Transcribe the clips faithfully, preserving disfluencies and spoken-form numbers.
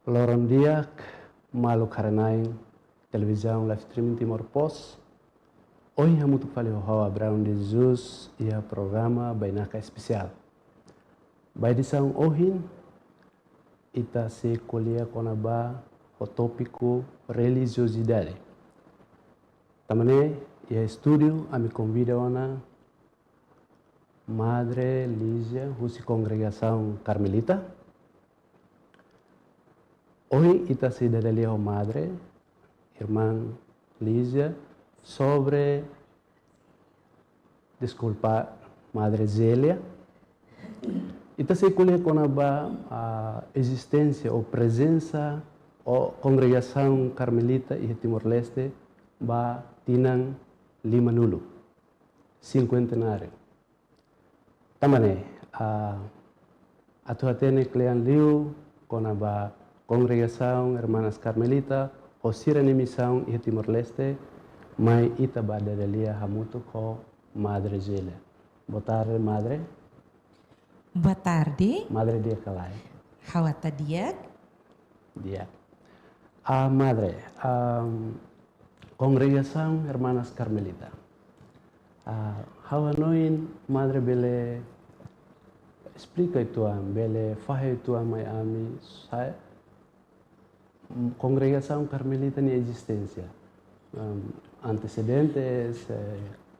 Loron di'ak, maluk haree-na'in televizaun live streaming Timor Post. Ohin hamutuk fali ho ha'u Abraão de Jesus iha programa Bainaka Espesiál. Ba edisaun ohin, ita sei ko'alia kona-ba ho tópiku relijiosidade. Tanba ne'e, iha estúdiu, ami konvida ona Madre Lígia husi Kongregasaun Karmelita. Ohin ita sei dada lia ho Madre, Irmã Lígia, sobre, deskulpa, Madre Zélia. Ita sei ko'alia kona-ba, ah, ezisténsia ou prezensa ou Kongregasaun Karmelita iha Timor-Leste ba tinan limanulu, cinquentenário. Tanba ne'e, ah, atu hatene kle'an liu kona-ba Kongregasaun Hermanas Carmelita ho sira-nia misaun iha Timor-Leste, mai ita ba dada lia hamutuk ho Madre Zélia. Boa tarde, Madre. Boa tarde. Madre di'ak ka lae? Ha'u ata di'ak. Di'ak. Ah, Madre, ah, Kongregasaun Hermanas Carmelita. Ah, ha'u hanoin Madre bele esplika uitoan, bele fahe uitoan mai ami, sa-, Kongregasaun Karmelita nia ezisténsia. Em, antesedentes, eh,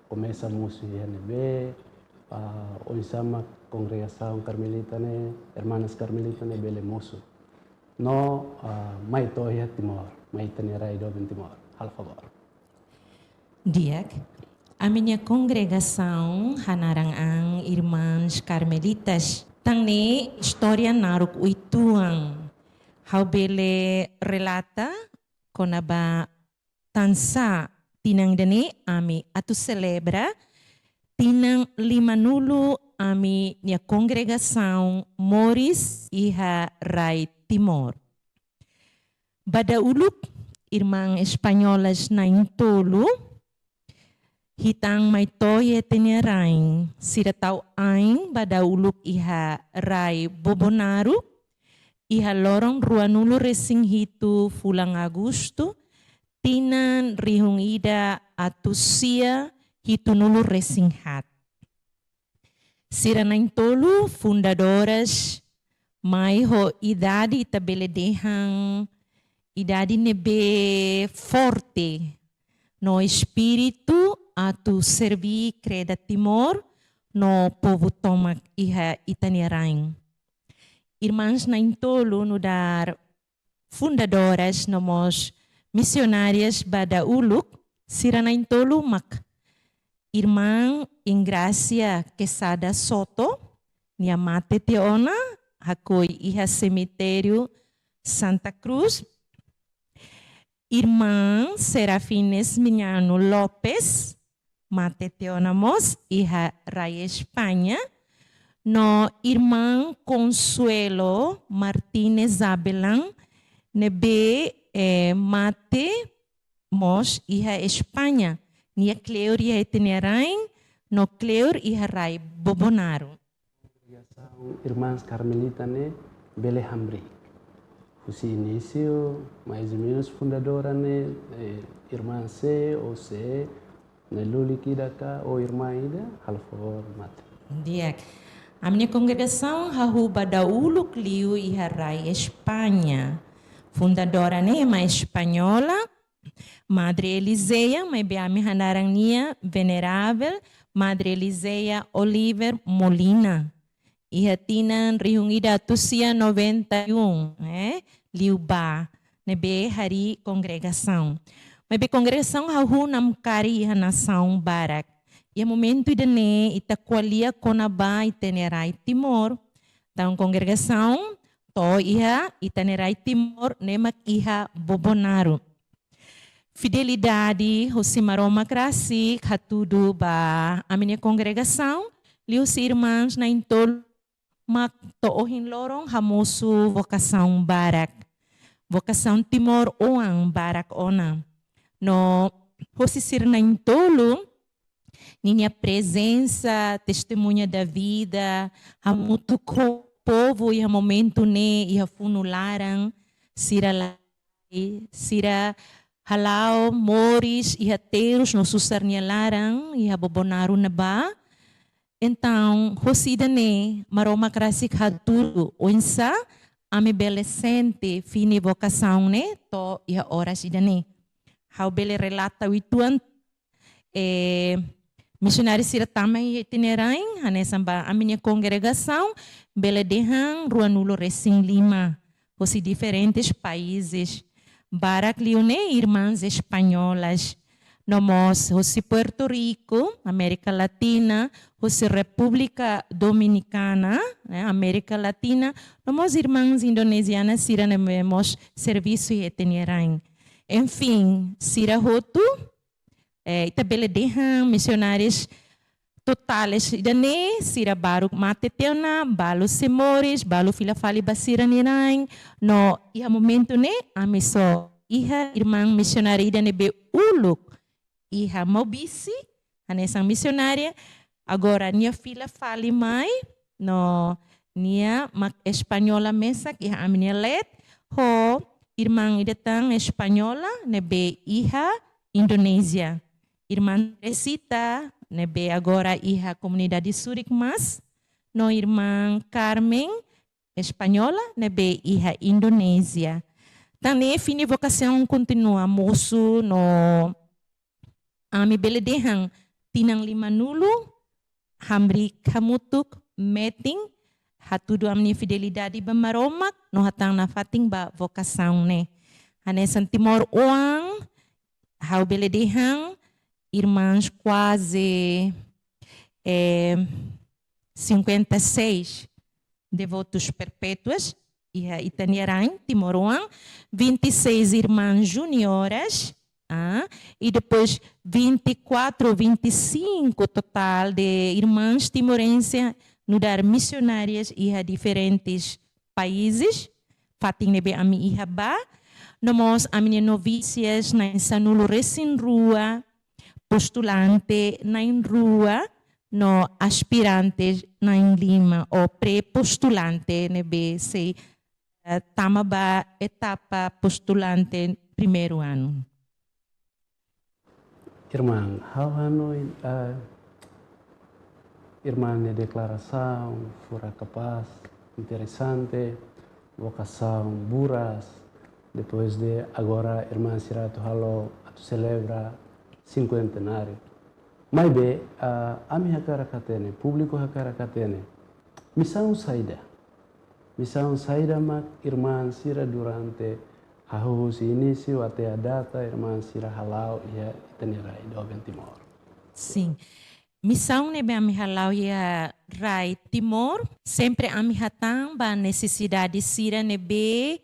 komesa mosu iha ne'ebé, ah, oinsá mak Kongregasaun Karmelita ne'e, Hermanas Carmelita ne'e bele mosu. No, ah, mai to'o iha Timor, mai ita-nia rai doben Timor. Halo favór. Di'ak, ami-nia kongregasaun hanaran an Irmãs Carmelitas. Tan ne'e istória naruk uitoan. Ha'u bele relata kona-ba tansá tinan ida-ne'e ami atu selebra tinan limanulu ami-nia kongregasaun moris iha rai Timor. Ba dahuluk, irmãs españolas na'in-tolu hitan mai to'o iha ita-nia rain, sira tau ain ba dahuluk iha rai Bobonaro, iha loron ruanulu-resin-hitu fulan Agostu, tinan rihun ida atus sia hitunulu-resin-haat. Sira na'in-tolu fundadoras mai ho idade ita bele dehan idade ne'ebé forte no espíritu atu serbí kreda Timor no povu tomak iha ita-nia rain. Irmãs na'in-tolu nu'udar fundadoras no mós misionárias ba dahuluk, sira na'in-tolu mak Irmã Engracia Quesada Soto, nia mate tiha ona, hakoi iha semitériu Santa Cruz. Irmã Serafines Miñano Lopes, mate tiha ona mós iha rai España, no Irmã Consuelo Martínez Abelan, ne'ebé, eh, mate mós iha España. Nia kleur iha ita-nia rain, no kleur iha rai Bobonaro. Kongregasaun Irmãs Carmelita ne'e bele hamriik. Husi inísiu, mais ou menos fundadora ne'e, eh, irmã sé ou sé, ne'e lulik ida ka ou irmã ida, halo favór, Madre. Di'ak. Ami-nia kongregasaun hahú ba dahuluk liu iha rai España. Fundadora ne'e ema española, Madre Elizea, maibé ami hanaran nia Venerável Madre Elizea Oliver Molina. Iha tinan rihun ida atus sia noventa e um, eh, liubá, ne'ebé harii kongregasaun. Maibé kongregasaun hahú namkari iha nasaun barak. Iha momentu ida-ne'e ita ko'alia kona-ba ita-nia rai Timor. Entaun kongregasaun to'o iha ita-nia rai Timor, ne'e mak iha Bobonaro. Fidelidade husi Maromak rasik hatudu ba ami-nia kongregasaun, liuhusi irmãs na'in-tolu mak to'o ohin loron hamosu vokasaun barak. Vokasaun timoroan barak ona. No husi sira na'in-tolu, ninia prezensa, testemuña da vida, hamutuk ho povu iha momentu ne'e, iha funu laran, sira la, sira hala'o moris iha terus no susar nia laran iha Bobonaro ne'ebá. Entaun, hosi ida-ne'e, Maromak rasik hatudu oinsá ami bele sente fini vokasaun ne'e to'o iha oras ida-ne'e. Ha'u bele relata uitoan, eh, misionáriu sira tama iha ita-nia rain, hanesan ba ami-nia kongregasaun, bele dehan ruanulu-resin-lima, hosi diferentes países. Barak liu ne'e irmãs espanholas. No mós hosi Puerto Rico, América Latina, hosi República Dominicana, ne'e, América Latina, no mós irmãs indonezianas sira ne'ebé mós servisu iha ita-nia rain. Enfin, sira hotu, eh, ita bele dehan misionárius totál ida-ne'e, sira balu mate tiha ona, balu sei moris, balu fila fali ba sira-nia rain, no iha momentu ne'e, ami só iha irmã misionária ida ne'ebé uluk iha Maubisse, hanesan misionária, agora nia fila fali mai, no nia mak espanhola mesak iha ami-nia leet, ho irmã ida tan espanhola ne'ebé iha Indonézia. Irmã Teresita, ne'ebé agora iha komunidade Zurich mós, no irmã Carmen, espanhola, ne'ebé iha Indonézia. Tan ne'e fini vokasaun kontinua mosu no ami bele dehan tinan limanulu, hamriik hamutuk, metin, hatudu ami-nia fidelidade ba Maromak, no hatán nafatin ba vokasaun ne'e. Hanesan timoroan, ha'u bele dehan, irmãs kuaze, eh, cinquenta e seis devotos perpétuos, iha ita-nia rain, timoroan, vinte e seis irmãs junioras, ah, e depois vinte e quatro ou vinte e cinco total de irmãs timorenses nu'udar missionárias iha diferentes países, fatin ne'ebé ami iha ba, no mós ami-nia novísias na'in sanulu-resin-rua, postulante na'in rua, no aspirante na'in lima, ou pré-postulante ne'ebé sei, eh, tama ba etapa postulante primeiru anu. Irmã, ha'u hanoin, eh, irmã nia deklarasaun, furak kapás, interesante, vokasaun buras, depois de agora irmã sira atu halo, atu selebra cinquentenário. Maibé, ah, ami hakarak hatene, públiku hakarak hatene, misaun saida? Misaun saida mak irmã sira durante hahú husi inísiu até à data, irmã sira hala'o iha ita-nia rai doben Timor? Sin. Misaun ne'ebé ami hala'o iha rai Timor, sempre ami hatán ba nesesidade sira ne'ebé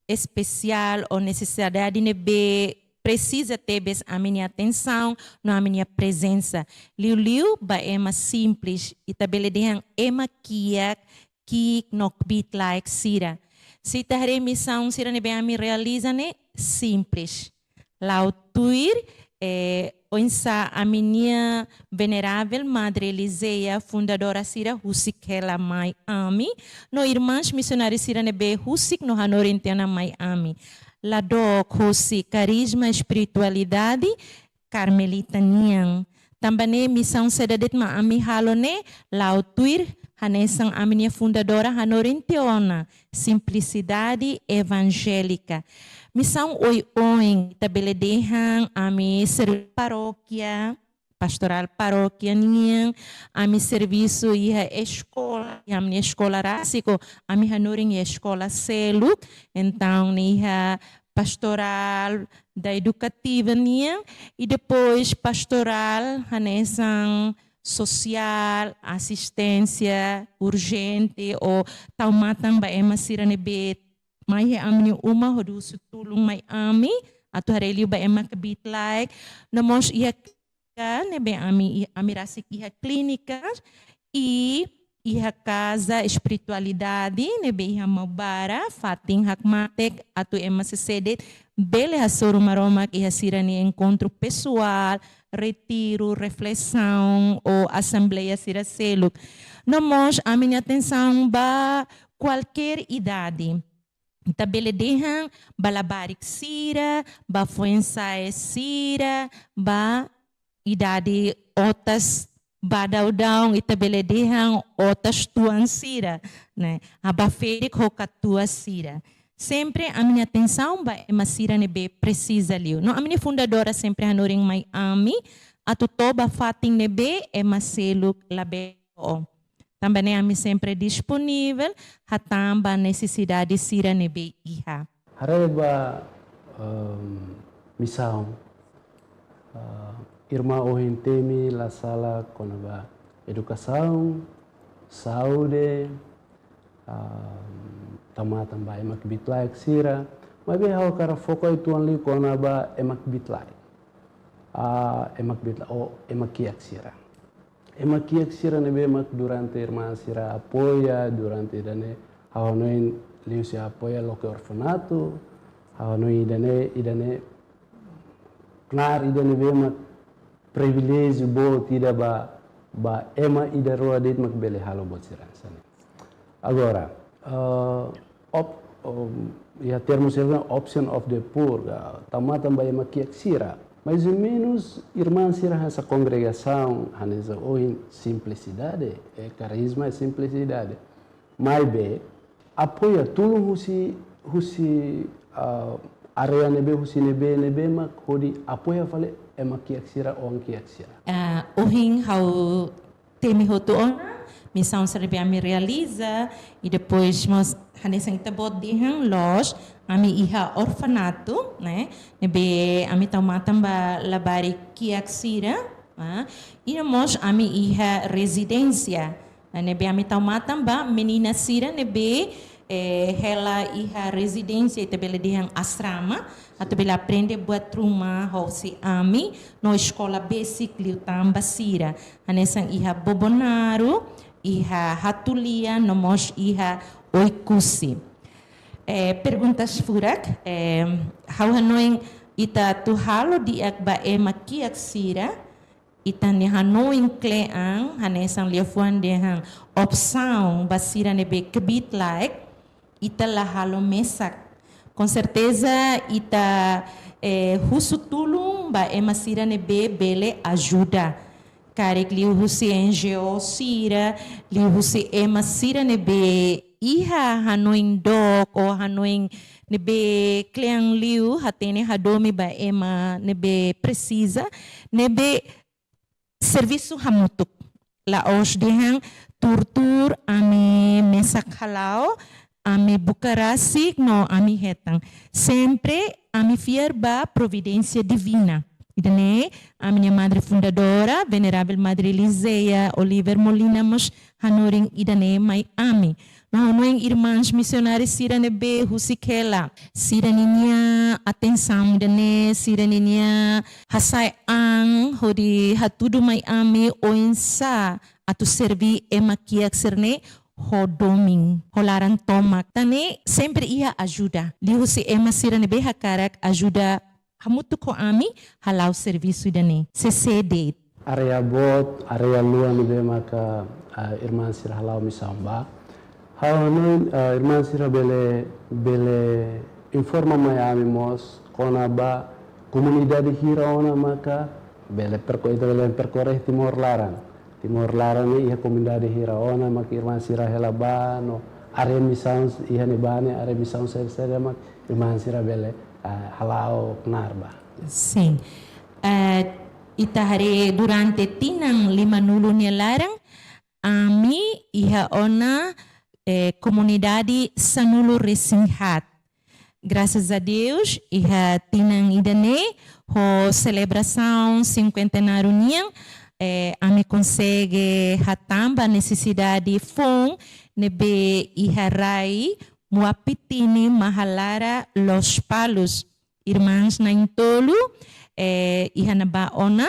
espesiál ou nesesidade ne'ebé presiza tebes ami-nia atensaun no ami-nia prezensa. Liuliu ba ema simples, ita bele dehan ema kiak, ki'ik no kbiit-laek sira. Se ita haree misaun sira ne'ebé ami realiza ne'e simples. La'o tuir, eh, oinsá ami-nia veneravel Madre Elizea, fundadora sira husik hela mai ami, no irmãs misionárias sira ne'ebé husik no hanorin tiha ona mai ami. La dook husi karizma espiritualidade karmelita nian. Tanba ne'e misaun saida de'it mak ami halo ne'e, la'o tuir hanesan ami-nia fundadora hanorin tiha ona, simplicidade evangélica. Misaun oioin, ita bele dehan ami servi parókia, pastorál parókia nian, ami servisu iha eskola, iha ami-nia eskola rasik, ami hanorin iha eskola seluk, entaun iha pastorál da edukativa nian, e depois pastorál hanesan sosiál, asisténsia urjente ou tau matan ba ema sira ne'ebé mai iha ami-nia uma hodi husu tulun mai ami, atu haree liu ba ema kbiit-laek, no mós iha ka ne'ebé ami, ami rasik iha klínika, i iha kaza espiritualidade ne'ebé iha Maubara, fatin hakmatek atu ema sesede bele hasoru Maromak iha sira-nia enkontru pesoál, retiru, reflesaun ou asembleia sira seluk. No mós ami-nia atensaun ba kualkér idade. Ita bele dehan ba labarik sira, ba foin-sa'e sira, ba idade otas ba daudaun, ita bele dehan otas tuan sira, ne'e. Ba ferik ho katuas sira. Sempre ami-nia atensaun ba ema sira ne'ebé presiza liu. No ami-nia fundadora sempre hanorin mai ami, atu to'o ba fatin ne'ebé ema seluk labele to'o. Tanba ne'e ami sempre disponivel, hatán ba nesesidade sira ne'ebé iha. Haree ba, ehm, misaun, eh, irmaun ohin temi la sala kona-ba edukasaun, saúde, ehm, tau matan ba ema kbiit-laek sira, maibé ha'u hakarak foka uitoan liu kona-ba ema kbiit-laek. Ah, ema kbiit-laek, ou ema kiak sira. Ema kiak sira ne'ebé mak durante irmaun sira apoia, durante ida-ne'e, ha'u hanoin liuhusi apoia loke orfanatu, ha'u hanoin ida-ne'e, ida-ne'e, knaar ida ne'ebé mak priviléjiu boot ida ba, ba ema ida rua de'it mak bele halo buat sira hanesan ne'e. Agora, eh, op-, um, iha termu sira option of the poor, ah, tau matan ba ema kiak sira. Mais ou menus, irmaun sira hanesan kongregasaun, hanesan ohin simplisidade, eh, karizma é simplicidade. Maibé, apoia tulun husi, husi, ah, área ne'ebé, husi ne'ebé, ne'ebé mak hodi apoia fali ema kiak sira, oan kiak sira. Ah, ohin ha'u temi hotu ona misaun sira ne'ebé ami realiza, i depois mós hanesan ita-boot dehan loos, ami iha orfanatu, ne'e, ne'ebé ami tau matan ba labarik kiak sira, ah, i mós ami iha rezidénsia, ne'ebé ami tau matan ba menina sira ne'ebé, eh, hela iha rezidénsia, ita bele dehan asrama, atu bele aprende buat ruma hosi ami, no eskola besik liután ba sira. Hanesan iha Bobonaro, iha Hatulian, no mós iha Oekusi. Eh, perguntas furak, eh, ha'u hanoin ita atu halo di'ak ba ema kiak sira, ita-nia hanoin kle'an, hanesan liafuan dehan opsaun ba sira ne'ebé kbiit-laek, ita la halo mesak. Com certeza, ita, eh, husu tulun ba ema sira ne'ebé bele ajuda. Karik liuhusi N G O sira, liuhusi ema sira ne'ebé iha hanoin dook ou hanoin ne'ebé kle'an liu hatene hadomi ba ema ne'ebé presiza, ne'ebé servisu hamutuk. La'ós dehan tuur-tuur ami mesak hala'o, ami buka rasik no ami hetan. Sempre ami fiar ba providénsia divina. Ida-ne'e, ami-nia madre fundadora, Venerável Madre Elizea Oliver Molina mós hanorin ida-ne'e mai ami. No hanoin irmãos misionários sira ne'ebé husik hela. Sira ninia atensaun ida-ne'e, sira ninia hasa'e an hodi hatudu mai ami oinsá atu serví ema kiak sira-ne'e ho domin, ho laran tomak. Tan ne'e sempre iha ajuda. Liuhusi ema sira ne'ebé hakarak ajuda hamutuk ho ami hala'o servisu ida-ne'e. C C D. Área boot, área luan ne'ebé maka, ah, irmaun sira hala'o misaun ba. Ha'u hanoin, ah, irmaun sira bele, bele informa mai ami mós kona-ba komunidade hira ona maka bele perko-, ita bele perkorre Timor laran. Timor laran ne'e iha komunidade hira ona maka irmaun sira hela ba no área misaun iha ne'ebá ne'e, área misaun saida-saida mak irmaun sira bele, ah, hala'o knaar ba. Sin. Eh, ita haree durante tinan limanulu nia laran, ami iha ona, eh, komunidade sanulu-resin-haat. Graças a Deus, iha tinan ida-ne'e, ho selebrasaun sinkuentenáriu nian, eh, ami konsege hatán ba nesesidade foun ne'ebé iha rai Muapitini, Mahalara, Lospalos. Irmãos na'in-tolu, eh, iha ne'ebá ona,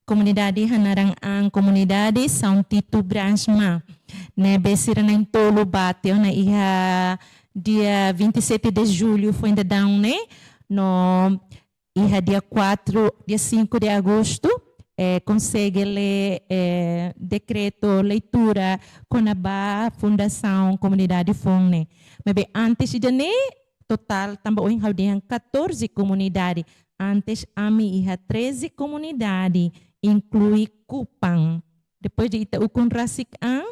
komunidade hanaran an komunidade São Tito Brasma. Ne'ebé sira na'in-tolu bá tiha ona iha dia vinte e sete de julho, foin daudaun ne'e, no iha dia quatro, dia cinco de agosto, eh, konsege lee, eh, dekretu leitura kona-ba fundasaun komunidade foun ne'e. Maibé antes ida-ne'e, totál tanba ohin ha'u dehan katorze komunidade. Antes ami iha treze komunidade, inklui Kupang. Depois de ita ukun rasik an,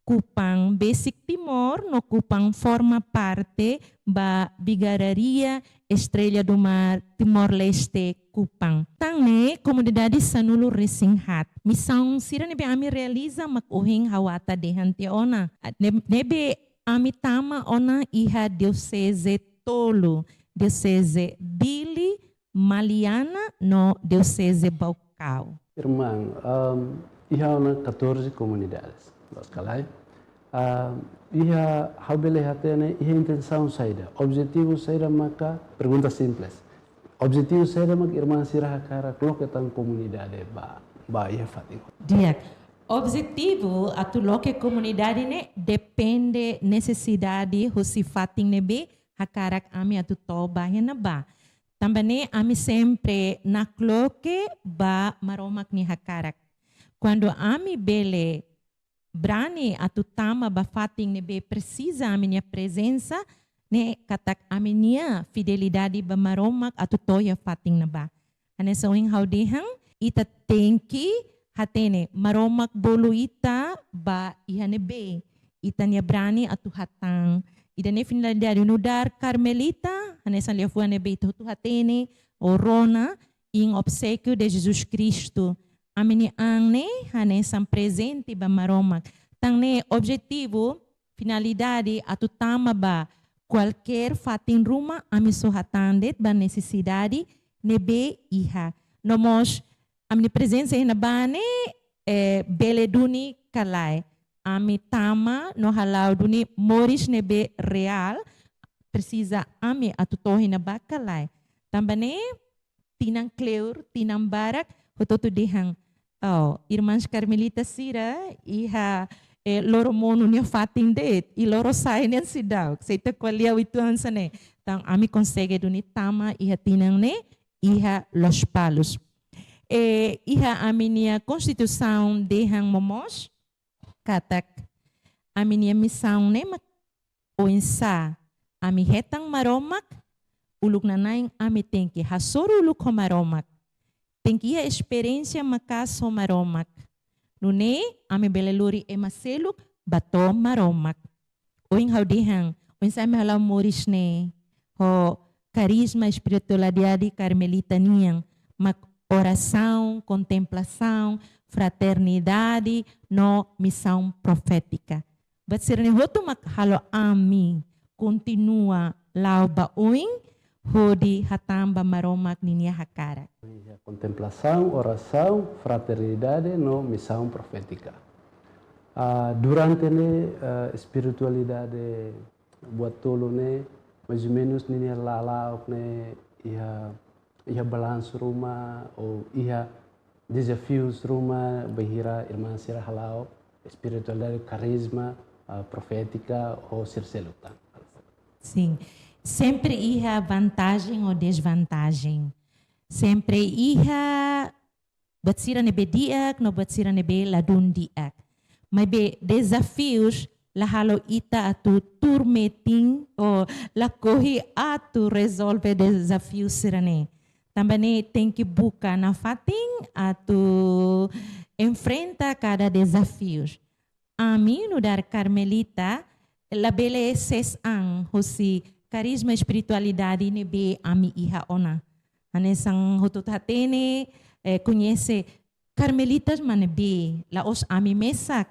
Kupang besik Timor no Kupang forma parte ba Bigararia Estrela do Mar Timor-Leste Kupang. Tan ne'e komunidade sanulu-resin-haat. Misaun sira ne'ebé ami realiza mak ohin ha'u ata dehan tiha ona. Ne-, ne'ebé ami tama ona iha dioseze tolu, dioseze Dili, Maliana no dioseze Baucau. Irmán, ehm, iha ona katorze komunidades, loos ka lae? Ehm, iha, ha'u bele hatene, iha intensaun saida, objetivu saida maka, pergunta simples. Objetivu saida maka irmán sira hakarak loke tan komunidade ba, ba iha fatin? Di'ak. Objetivu atu loke komunidade ne'e depende nesesidade husi fatin ne'ebé hakarak ami atu to'o ba iha ne'ebá. Tanba ne'e ami sempre nakloke ba Maromak nia hakarak. Kuandu ami bele brani atu tama ba fatin ne'ebé presiza ami-nia prezensa, ne'e katak ami-nia fidelidade ba Maromak atu to'o iha fatin ne'ebá. Hanesan ohin ha'u dehan, ita tenke hatene, Maromak bolu ita ba iha ne'ebé, ita-nia brani atu hatán. Ida-ne'e finalidade nu'udar Karmelita, hanesan liafuan ne'ebé ita hotu hatene, ou rona, em obséquio de Jesus Cristo. Ami-nia an ne'e hanesan prezente ba Maromak. Tan ne'e objetivu, finalidade atu tama ba kualkér fatin ruma, ami só hatán de'it ba nesesidade ne'ebé iha. No mós ami-nia prezensa iha ne'ebá ne'e, eh, bele duni ka lae. Ami tama no hala'o duni moris ne'ebé reál, presiza ami atu to'o iha ne'ebá ka lae. Tanba ne'e, tinan kleur, tinan barak, hotu-hotu dehan, oh, irmãs karmelitas sira iha, eh, Loromonu nia fatin de'it, i Lorosa'e nian seidauk, se ita ko'alia uitoan hanesan ne'e. Entaun ami konsege duni tama iha tinan ne'e, iha Lospalos. Eh, iha ami-nia konstituisaun dehan mós, katak ami-nia misaun ne'e mak oinsá ami hetan Maromak, uluk nanain ami tenke hasoru uluk ho Maromak. Tenke iha esperiénsia maka'as ho Maromak. Nune'e ami bele lori ema seluk ba to'o Maromak. Ohin ha'u dehan, oinsá ami hala'o moris ne'e ho karizma espiritualidade karmelita nian, mak orasaun, kontemplasaun, fraternidade no misaun profétika. Buat sira-ne'e hotu mak halo ami kontinua la'o ba oin hodi hatán ba Maromak ninia hakarak. Iha kontemplasaun, orasaun, fraternidade no misaun profétika. Ah, durante ne'e, ah, espiritualidade buat tolu ne'e, mais ou menus ninia lala'ok ne'e iha, iha balansu ruma, ou iha dezafius ruma, bainhira irmã sira hala'o espiritualidade, karizma, ah, profétika, ou sira seluk tan? Sin. Sempre iha vantajen ou dezvantajen. Sempre iha buat sira ne'ebé di'ak, no buat sira ne'ebé ladún di'ak. Maibé dezafius la halo ita atu tuur metin, ou la kohi atu rezolve dezafius sira-ne'e. Tanba ne'e tenke buka nafatin atu enfrenta kada dezafius. Ami nu'udar karmelita labele sees an husi karizma espiritualidade ne'ebé ami iha ona. Hanesan hotu-hotu hatene, eh, koñese karmelitas mak ne'ebé, la'ós ami mesak.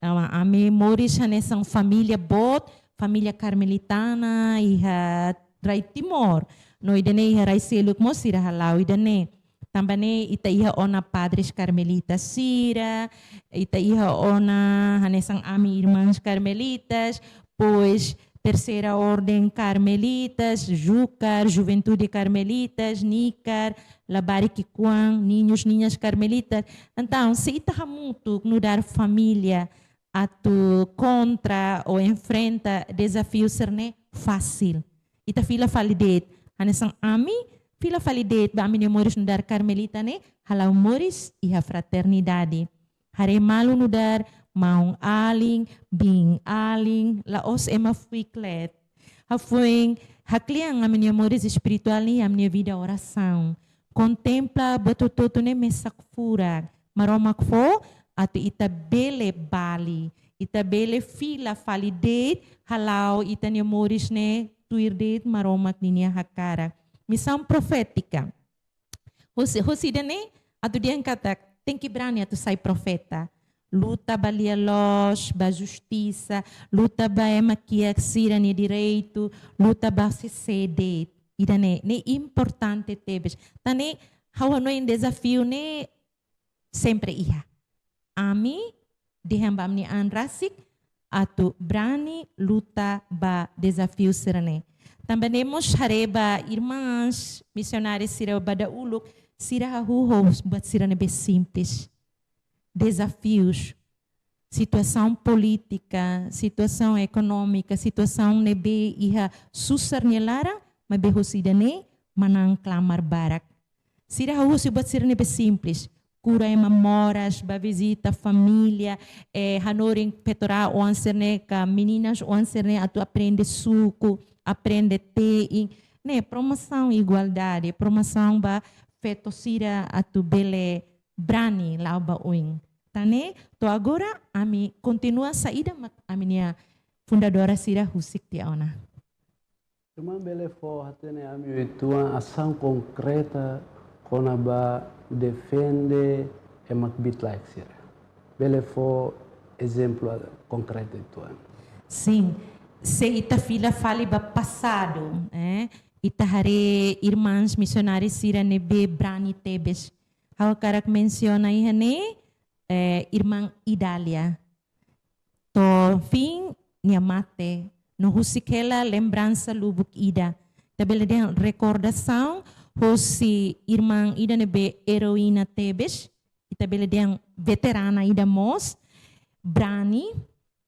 Ah, ami moris hanesan família boot, família karmelitana iha rai Timor. No ida-ne'e iha rai seluk mós sira hala'o ida-ne'e. Tanba ne'e ita iha ona padres karmelitas sira, ita iha ona hanesan ami irmãs karmelitas, pois Terceira Ordem Karmelitas, JUKAR, Juventude Karmelitas, NIKAR, Labarik Ki'ikoan, Niños, Niñas Karmelitas. Entaun, se ita hamutuk nu'udar família atu kontra ou enfrenta dezafiu sira-ne'e fasil. Ita fila fali de'it. Hanesan ami fila fali de'it ba ami-nia moris nu'udar karmelita ne'e, hala'o moris iha fraternidade. Haree malu nu'udar maun-alin, biin-alin, la'ós ema fuik leet. Hafoin, haklean ami-nia moris espirituál nian, ami-nia vida orasaun. Kontempla buat hotu-hotu ne'e mesak furak. Maromak fó atu ita bele bali, ita bele fila fali de'it, hala'o ita-nia moris ne'e tuir de'it Maromak ninia hakarak. Misaun profétika. Husi, husi ida-ne'e, atu dehan katak, tenke brani atu sai profeta. Luta ba lia-loos, ba justisa, luta ba ema kiak sira-nia direitu, luta ba sé-sé de'it. Ida-ne'e, ne'e importante tebes. Tan ne'e, ha'u hanoin dezafiu ne'e sempre iha. Ami dehan ba ami-nia an rasik atu brani luta ba dezafiu sira-ne'e. Tanba ne'e mós haree ba irmãs misionárias sira ba dahuluk, sira hahú ho buat sira ne'ebé simples. Dezafius, situasaun polítika, situasaun ekonómika, situasaun ne'ebé iha susar nia laran, maibé husi ida-ne'e manán klamar barak. Sira hahú husi buat sira ne'ebé simples. Kura ema moras, ba vizita família, eh, hanorin feto-raan oan sira-ne'e ka meninas oan sira-ne'e atu aprende suku, aprende te'in. Ne'e promosaun igualdade, promosaun ba feto sira atu bele brani la'o ba oin. Tan ne'e, to'o agora ami kontinua saida mak ami-nia fundadora sira husik tiha ona. Irmã bele fó hatene ami uitoan asaun konkreta kona-ba defende ema kbiit-laek sira. Bele fó ezemplu konkretu uitoan. Sin, se ita fila fali ba pasadu, eh, ita haree irmãs misionárias sira ne'ebé brani tebes. Ha'u hakarak mensiona iha ne'e, eh, irmã Idália. To'o fin nia mate, no husik hela lembransa lubuk ida. Ita bele dehan rekordasaun husi irmã ida ne'ebé eroína tebes, ita bele dehan veterana ida mós, brani,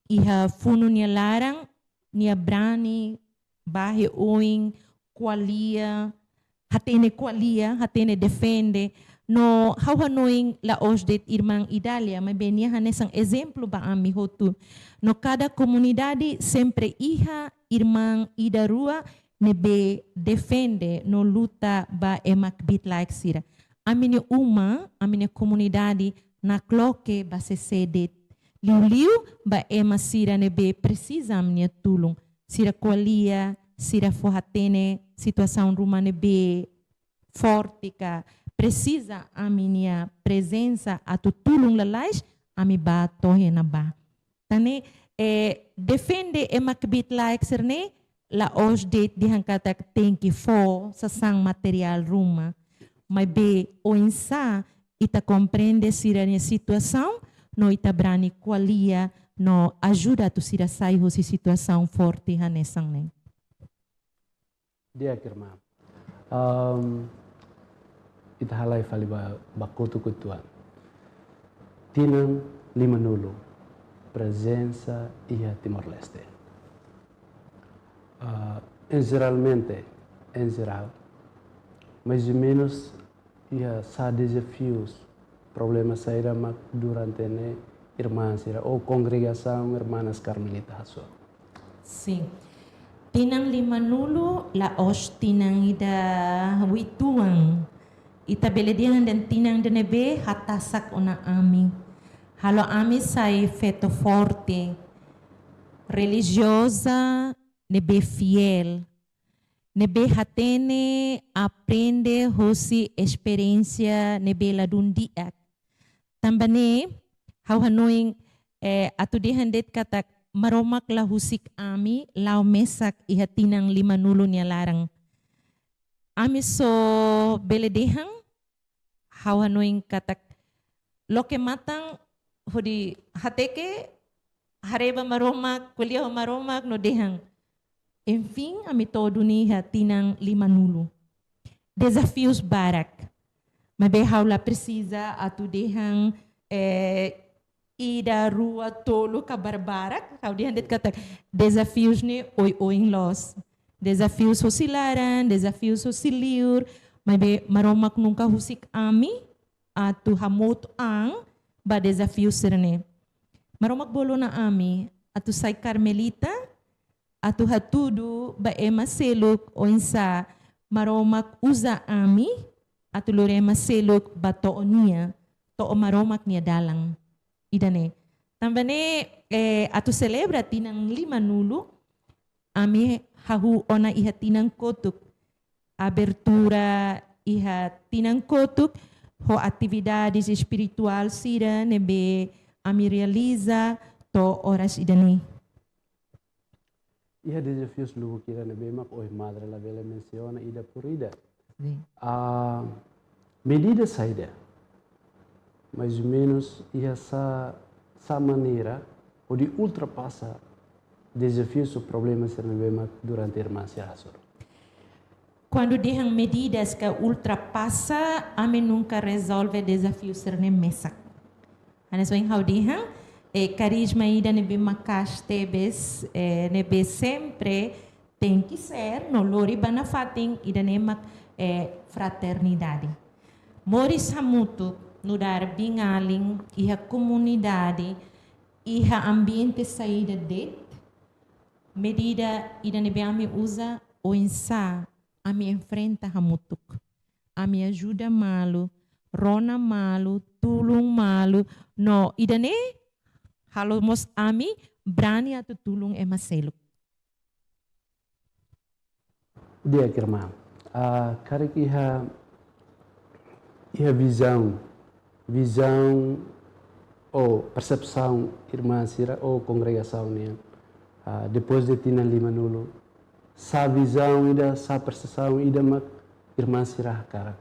iha funu nia laran, nia brani, bá iha oin, ko'alia, hatene ko'alia, hatene defende, no ha'u hanoin la'ós de'it irmã Idália, maibé nia hanesan ezemplu ba ami hotu. No kada komunidade sempre iha irmã ida rua ne'ebé defende no luta ba ema kbiit-laek sira. Ami-nia uma, ami-nia komunidade nakloke ba sé-sé de'it. Liuliu ba ema sira ne'ebé presiza ami-nia tulun. Sira ko'alia, sira fó hatene situasaun ruma ne'ebé forte ka presiza ami-nia prezensa atu tulun lalais, ami bá to'o iha ne'ebá. Tan ne'e, eh, defende ema kbiit-laek sira-ne'e, la'ós de'it dehan katak tenke fó sasán materiál ruma. Maibé oinsá ita komprende sira-nia situasaun, no ita brani ko'alia, no ajuda atu sira sai husi situasaun forte hanesan ne'e. Di'ak, irmã. Am, ita halai fali ba, ba kotuk uitoan. Tinan limanulu, prezensa iha Timor-Leste. Ah, em geralmente, em geral, mais ou menos, iha sá dezafius, problema saida mak durante ne'e irmã sira ou kongregasaun Hermanas Carmelita hasoru? Sin. Tinan limanulu la'ós tinan ida uitoan. Ita bele dehan dehan tinan ida ne'ebé hatasak ona ami. Halo ami sai feto forte, relijioza ne'ebé fiél, ne'ebé hatene, aprende hosi esperiénsia ne'ebé ladún di'ak. Tanba ne'e, ha'u hanoin, eh, atu dehan de'it katak Maromak la husik ami la'o mesak iha tinan limanulu nia laran. Ami só bele dehan, ha'u hanoin katak loke matan hodi hateke, haree ba Maromak, ko'alia ho Maromak no dehan. Enfin, ami to'o duni iha tinan limanulu. Dezafius barak. Maibé ha'u la presiza atu dehan, eh, ida, rua, tolu ka barbarak. Ha'u dehan de'it katak dezafius ne'e oioin loos. Dezafius hosi laran, dezafius hosi liur, maibé Maromak nunka husik ami atu hamutuk an ba dezafiu sira-ne'e. Maromak bolu ona ami atu sai karmelita, atu hatudu ba ema seluk oinsá Maromak uza ami atu lori ema seluk ba to'o nia, to'o Maromak nia dalan. Ida-ne'e. Tanba ne'e, eh, atu selebra tinan limanulu, ami hahú ona iha tinan kotuk. Abertura iha tinan kotuk, ho atividades espirituál sira ne'ebé ami realiza to'o oras ida-ne'e. Iha dezafius lubuk ida ne'ebé mak ohin madre labele mensiona ida por ida. Sin. Ah, medida saida, mais ou menos, iha sá, sá maneira hodi ultrapasa dezafius ou problema sira ne'ebé mak durante irmán sira hasoru? Kuandu dehan medidas ka ultrapasa, ami nunka rezolve dezafiu sira-ne'e mesak. Hanesan ohin ha'u dehan, eh, karizma ida ne'ebé maka'as tebes, eh, ne'ebé sempre tenke ser no lori ba nafatin, ida-ne'e mak, eh, fraternidade. Moris hamutuk nu'udar biin-alin iha komunidade, iha ambiente saida de'it, medida ida ne'ebé ami uza oinsá ami enfrenta hamutuk. Ami ajuda malu, rona malu, tulun malu, no ida-ne'e halo mós ami brani atu tulun ema seluk. Di'ak, irmán. Ah, karik iha, iha vizaun, vizaun ou persepsaun irmán sira ou kongregasaun nian, ah, depois de tinan limanulu, sá vizaun ida, sá persepsaun ida mak irmán sira hakarak?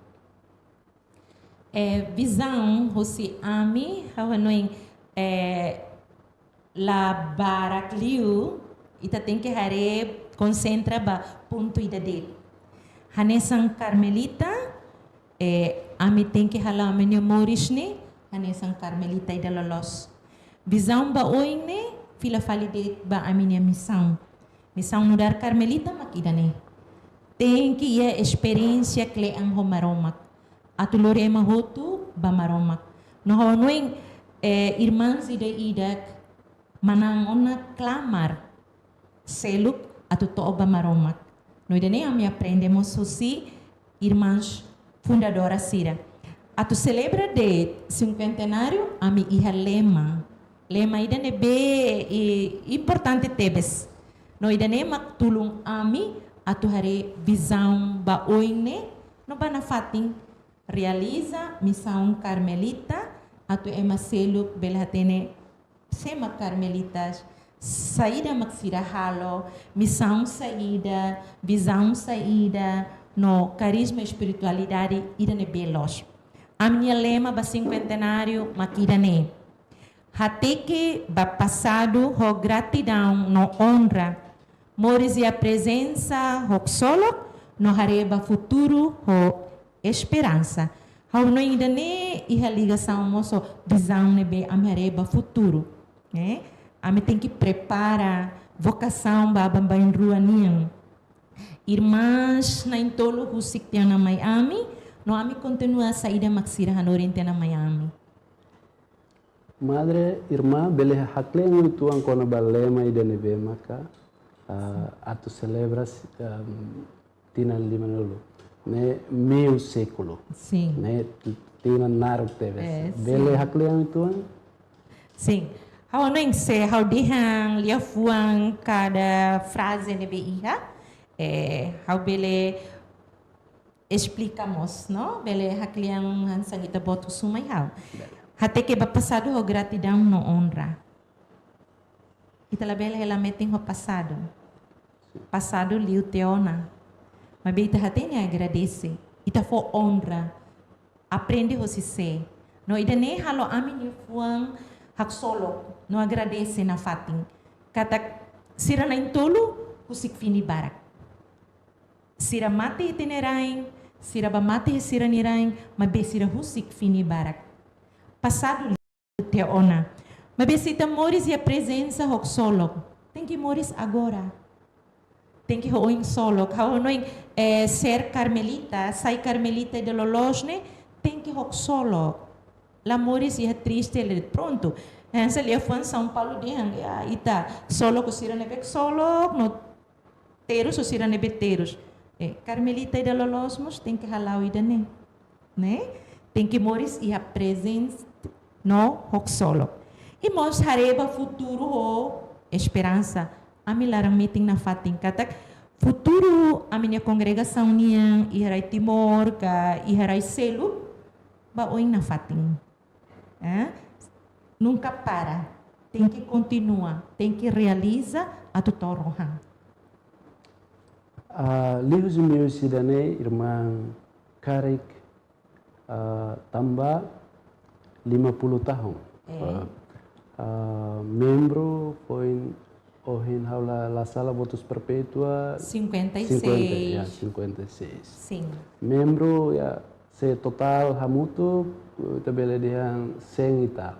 Eh, vizaun husi ami, ha'u hanoin, eh, la barak liu, ita tenke haree konsentra ba pontu ida de'it. Hanesan Karmelita, eh, ami tenke hala'o ami-nia moris ne'e hanesan Karmelita ida loloos. Vizaun ba oin ne'e fila fali de'it ba ami-nia misaun. Misaun nu'udar Karmelita mak ida-ne'e. Tenke iha esperiénsia kle'an ho Maromak. Atu lori ema hotu ba Maromak. No ha'u hanoin, eh, irmáns ida-idak manán ona klamar seluk atu to'o ba Maromak. No ida-ne'e ami aprende mós husi irmáns fundadora sira. Atu selebra de'it sinkuentenáriu, ami iha lema. Lema ida ne'ebé i-, importante tebes. No ida-ne'e mak tulun ami atu haree vizaun ba oin ne'e, no ba nafatin realiza misaun Karmelita, atu ema seluk bele hatene sé mak Karmelitas, saida mak sira halo, misaun saida, vizaun saida, no karizma espiritualidade ida ne'ebé loos. Ami-nia lema ba sinkuentenáriu mak ida-ne'e. Hateke ba pasadu ho gratidaun no onra. Moris iha prezensa ho ksolok, no haree ba futuru ho esperansa. Ha'u hanoin ida-ne'e iha ligasaun mós ho vizaun ne'ebé ami haree ba futuru, ne'e? Ami tenke prepara vokasaun ba baibain rua nian. Irmáns na'in-tolu husik tiha ona mai ami, no ami kontinua saida mak sira hanorin tiha ona mai ami. Madre, irmán, bele haklean uitoan kona-ba lema ida ne'ebé maka, ah, atu selebra, ehm, tinan limanulu. Ne'e meiu sékulu. Sin. Ne'e tinan naruk tebes. Eh, bele sin. Haklean uitoan? Sin. Ha'u hanoin se ha'u dehan liafuan kada fraze ne'ebé iha, eh, ha'u bele esplika mós, no? Bele haklean hanesan ita-boot husu mai ha'u. Bele. Hateke ba pasadu ho gratidaun no onra. Ita labele hela metin ho pasadu. Pasadu liu tiha ona. Maibé ita hatene agradese. Ita fó onra. Aprende hosi sé. No ida-ne'e halo ami-nia fuan haksolok no agradese nafatin. Katak sira na'in-tolu husik fini barak. Sira mate iha ita-nia rain, sira bá mate iha sira-nia rain, maibé sira husik fini barak. Pasadu liu tiha ona. Maibé se ita moris iha prezensa ho ksolok, tenke moris agora. Tenke ho oin ksolok. Ha'u hanoin, eh, ser karmelita, sai karmelita ida loloos ne'e, tenke ho ksolok. La moris iha triste le prontu. Hanesan liafuan São Paulo dehan, ya, ita ksolok ho sira ne'ebé ksolok, no terus, ou sira ne'ebé terus. Eh, Karmelita ida loloos mós tenke hala'o ida-ne'e, ne'e? Tenke moris iha prezensa no haksolok. I mós haree ba futuru ho esperansa. Ami laran metin nafatin katak futuru ami-nia kongregasaun nian iha rai Timor ka iha rai seluk ba oin nafatin. Eh? Nunka para. Tenke kontinua, tenke realiza atu to'o rohan. Ah, liuhusi meiusi ida-ne'e, irmán karik, ah, tamba lima puluh tahun. Eh. Ah, ah, membru foin, ohin ha'u la, la sala, votos perpétua cinquenta e seis. Cinquenta, ya, cinquenta e seis. Sin. Membru, ya, se totál hamutuk, ita bele dehan cem e tal.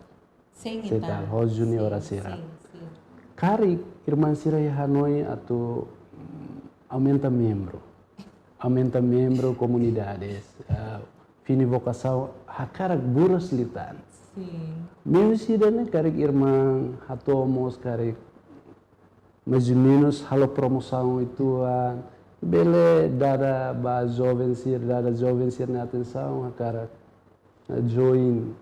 Cem e tal. Cem e tal, ho juniora sira. Sin, sin. Karik irmán sira iha hanoin atu, mm, aumenta membru. Aumenta membru komunidades, eh, fini vokasaun hakarak buras liután. Sin. Meiusi ida-ne'e karik irmán hato'o mós karik mais ou menus halo promosaun uitoan, bele dada ba joven sira, dada joven sira-nia atensaun hakarak, eh, join.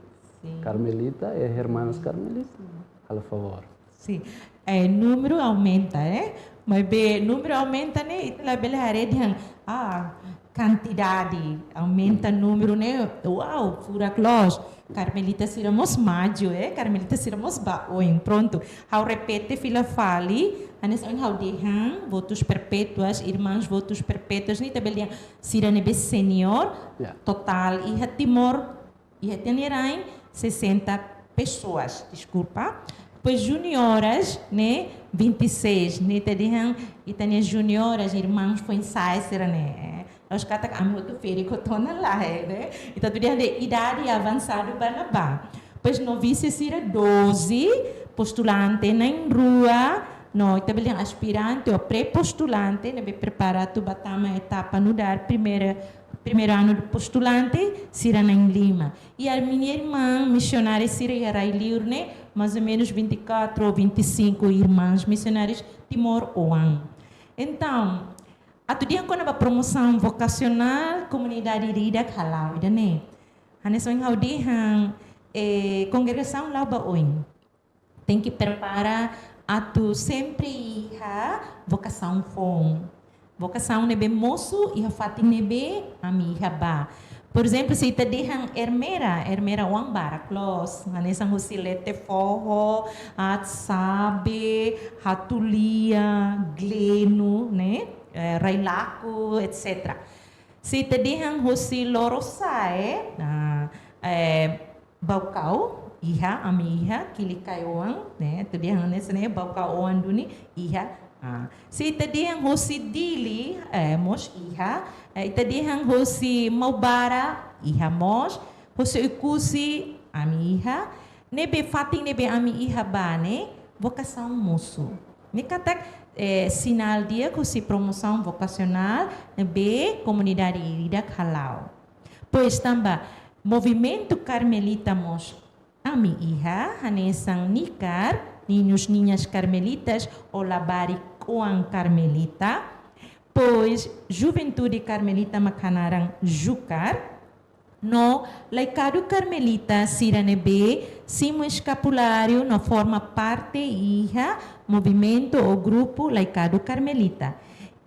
Sin. Karmelita, eh, Hermanas Karmelita. Sin. Halo favór. Sin. Eh, númeru aumenta, eh? Maibé númeru aumenta ne'e, ita labele haree dehan, ah, kantidade, aumenta númeru ne'e, uau, furak loos. Karmelita sira mós maju, eh? Karmelita sira mós ba oin, prontu. Ha'u repete fila fali, hanesan ohin ha'u dehan, votos perpétuas, irmãs votos perpétuas, ne'e ita bele dehan sira ne'ebé senior, ya, totál iha Timor, iha ita-nia rain, sessenta pessoas, deskulpa. Depois junioras, ne'e, vinte e seis, ne'e ita dehan, ita-nia junioras, irmãs foin-sa'e sira-ne'e. La'ós katak ami hotu ferik hotu ona lae, ne'e? Ita atu dehan de'it idade avansadu ba ne'ebá. Depois novice sira doze, postulante na'in-rua, no ita bele dehan aspirante ou pré-postulante, ne'ebé prepara atu ba tama etapa nu'udar primeira, primeiro ano de postulante, sira na'in-lima. I ami-nia irmán misionária sira iha rai-liur ne'e, mais ou menus vinte e quatro ou vinte e cinco irmãs missionárias Timor oan. Entaun, atu dehan kona-ba promosaun vokasionál, komunidade ida-idak hala'o ida-ne'e. Hanesan ohin ha'u dehan, eh, kongregasaun la'o ba oin. Tenke prepara atu sempre iha vokasaun foun. Vokasaun ne'ebé mosu iha fatin ne'ebé ami iha ba. Por ezemplu, se ita dehan Ermera, Ermera oan barak loos, hanesan husi Lete Foho, Atsabe, Hatulia, Gleno, ne'e? Eh, Railaku, et cetera. Se ita dehan husi Lorosa'e, nah, eh, Baucau, iha, ami iha, Quilicai oan, ne'e, atu dehan hanesan ne'e, Baucau oan duni, iha. Ah, se ita dehan husi Dili, eh, mós iha, eh, ita dehan husi Maubara, iha mós, husi Oekusi, ami iha, ne'ebé fatin ne'ebé ami iha ba ne'e, vokasaun mosu. Ne'e katak, eh, sinál di'ak husi promosaun vokasionál, ne'ebé komunidade ida-idak hala'o. Pois tanba movimentu karmelita mós ami iha, hanesan Nikar, Niños Niñas Karmelitas, ou Labarik Oan Karmelita. Pois juventude karmelita mak hanaran Jukar. No Laicado Karmelita sira ne'ebé simu eskapuláriu no forma parte iha movimentu ou grupu Laicado Karmelita.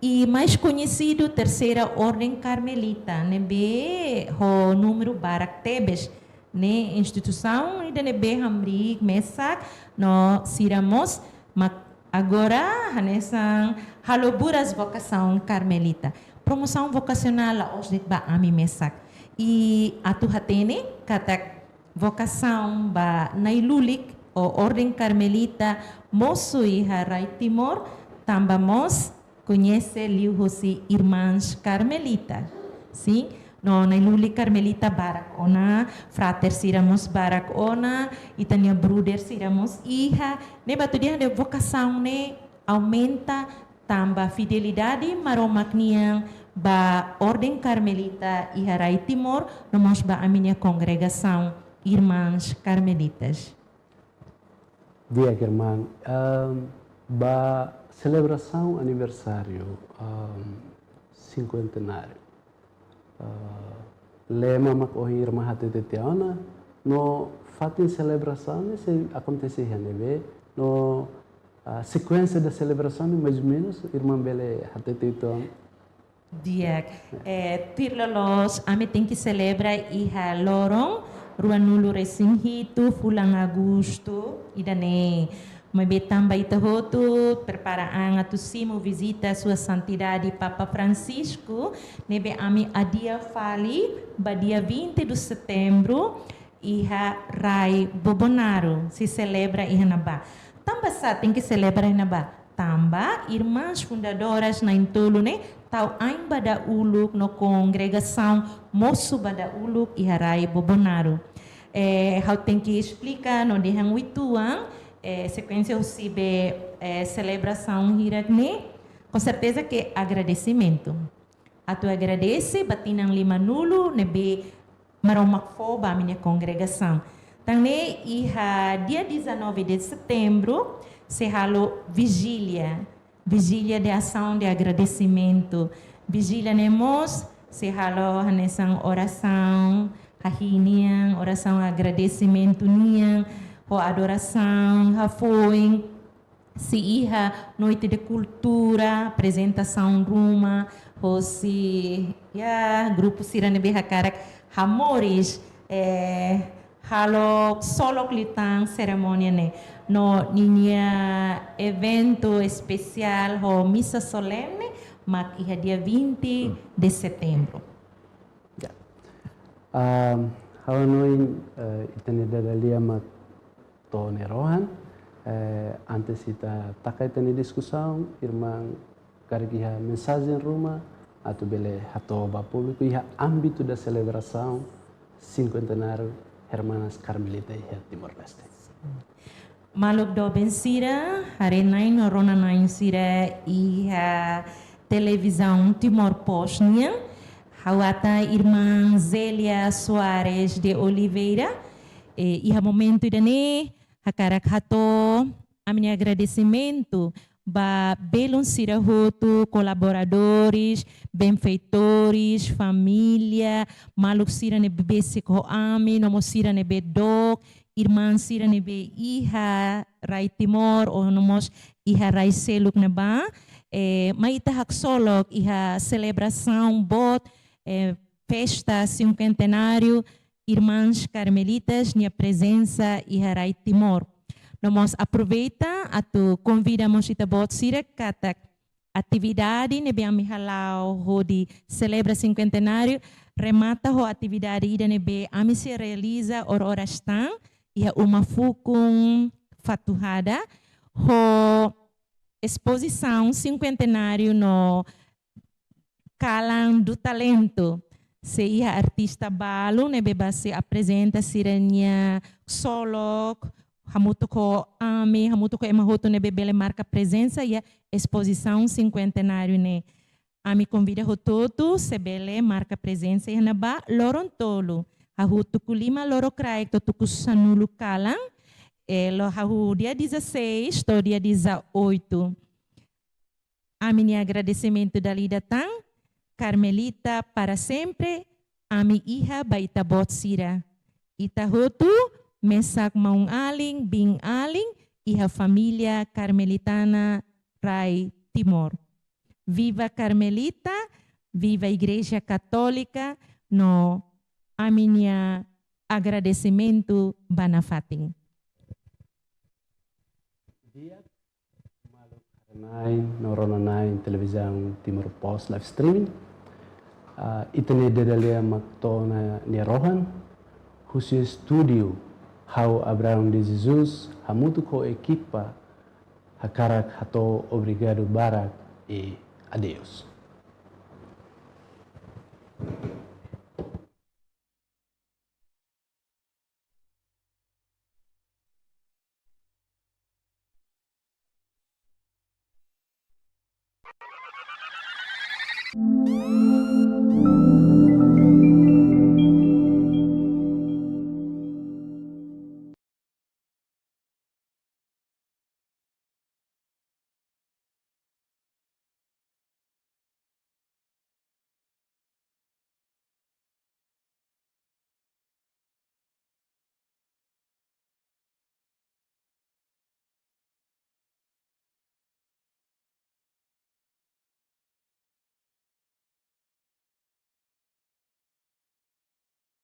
I mais koñesidu Terseira Orden Karmelita, ne'ebé ho númeru barak tebes, ne'e instituisaun ida ne'ebé hamriik mesak no sira mós mak agora hanesan halo buras vokasaun karmelita. Promosaun vokasionál la'ós de'it ba ami mesak. I atu hatene katak vokasaun ba nai-lulik ou Orden Karmelita mosu iha rai Timor, tanba mós koñese liuhusi Irmãs Karmelita. Sin, no nai-lulik karmelita barak ona, frater sira mós barak ona, ita-nia bruder sira mós iha, ne'ebé atu dehan de'it vokasaun ne'e aumenta tanba fidelidade Maromak nian ba Orden Karmelita iha rai Timor, no mós ba ami-nia kongregasaun Irmãs Karmelitas. Di'ak, irmán. Ehm, ba Selebrasaun aniversáriu, ahm, sinkuentenáriu. Ah, lema mak ohin irmán hatete tiha ona, no fatin selebrasaun ne'e sei akontese iha ne'ebé, no, ah, sekuénsia da selebrasaun ne'e mais ou menus irmán bele hatete uitoan. Di'ak, eh, tuir loloos, ami tenke selebra iha loron ruanulu-resin-hitu fulan Agostu ida-ne'e. Maibé tanba ita hotu prepara an atu simu vizita Sua Santidade Papa Francisco, ne'ebé ami adia fali ba dia vinte de setembro, iha rai Bobonaro, sei selebra iha ne'ebá. Tanba sá tenke selebra iha ne'ebá? Tanba irmãs fundadoras na'in-tolu ne'e tau ain ba dauluk no kongregasaun mosu ba dauluk iha rai Bobonaro. Eh, ha'u tenke esplika no dehan uitoan, eh, sekuénsia husi be, eh, selebrasaun hirak ne'e, com certeza que agradecimentu. Atu agradese ba tinan limanulu ne'ebé Maromak fó ba ami-nia kongregasaun. Tan ne'e iha dia dezanove de setembro, sei halo vijília, vijília de ação de agradecimento. Vijília ne'e mós sei halo hanesan orasaun hahi'i nian, orasaun agradesimentu nian, ho adorasaun, hafoin, sei iha noite de kultura, aprezentasaun ruma, hosi, ya, grupu sira ne'ebé hakarak hamoris, eh, halo ksolok liután serimónia ne'e. No ninia eventu espesiál ho misa solemne mak iha dia vinte de setembro. Ya. Ahm, ha'u hanoin, eh, ita-nia dada-lia mak to'o nia rohan, eh, antes ita taka ita-nia diskusaun, irmán karik iha mensajen ruma atu bele hato'o ba públiku iha ámbitu da selebrasaun sinkuentenáriu Hermanas Carmelita iha Timor-Leste. Maluk doben sira, haree-na'in no rona-na'in sira iha televizaun Timor Post nian, ha'u atan irmán Zélia Soares de Oliveira, eh, iha momentu ida-ne'e, hakarak hato'o ami-nia agradesimentu ba belun sira hotu, kolaboradores, benfeitores, família, maluk sira ne'ebé besik ho ami, no mós sira ne'ebé dook, irmán sira ne'ebé iha rai Timor, ou no mós iha rai seluk ne'ebá, eh, mai ita haksolok iha selebrasaun boot, eh, festa sinkuentenáriu Irmãs Carmelitas nia prezensa iha rai Timor. No mós aproveita atu konvida mós ita-boot sira katak atividade ne'ebé ami hala'o hodi selebra sinkuentenáriu remata ho atividade ida ne'ebé ami sei realiza oras-oras tan iha uma fukun Fatuhada ho espozisaun sinkuentenáriu no Kalan do Talento. Sei iha artista balu ne'ebé bá sei aprezenta sira-nia ksolok, hamutuk ho ami, hamutuk ho ema hotu ne'ebé bele marka prezensa iha espozisaun sinkuentenáriu ne'e. Ami konvida hotu-hotu, se bele marka prezensa iha ne'ebá loron tolu. Hahú tuku lima lorokraik to'o tuku sanulu kalan, eh, lo hahú dia dezasseis to'o dia dezoito. Ami-nia agradesimentu dala ida tan, Carmelita para sempre, ami iha ba ita-boot sira. Ita hotu, mesak maun-alin, biin-alin, iha família Carmelitana rai Timor. Viva Carmelita, viva Igreja Católica, no ami-nia agradesimentu ba nafatin. Di'ak, maluk haree-na'in no rona-na'in televizaun Timor Post live streaming. Ah, ita-nia dada-lia mak to'o ona nia rohan, husi estúdiu, ha'u Abraão de Jesus, hamutuk ho ekipa, hakarak hato'o obrigadu barak i adeus.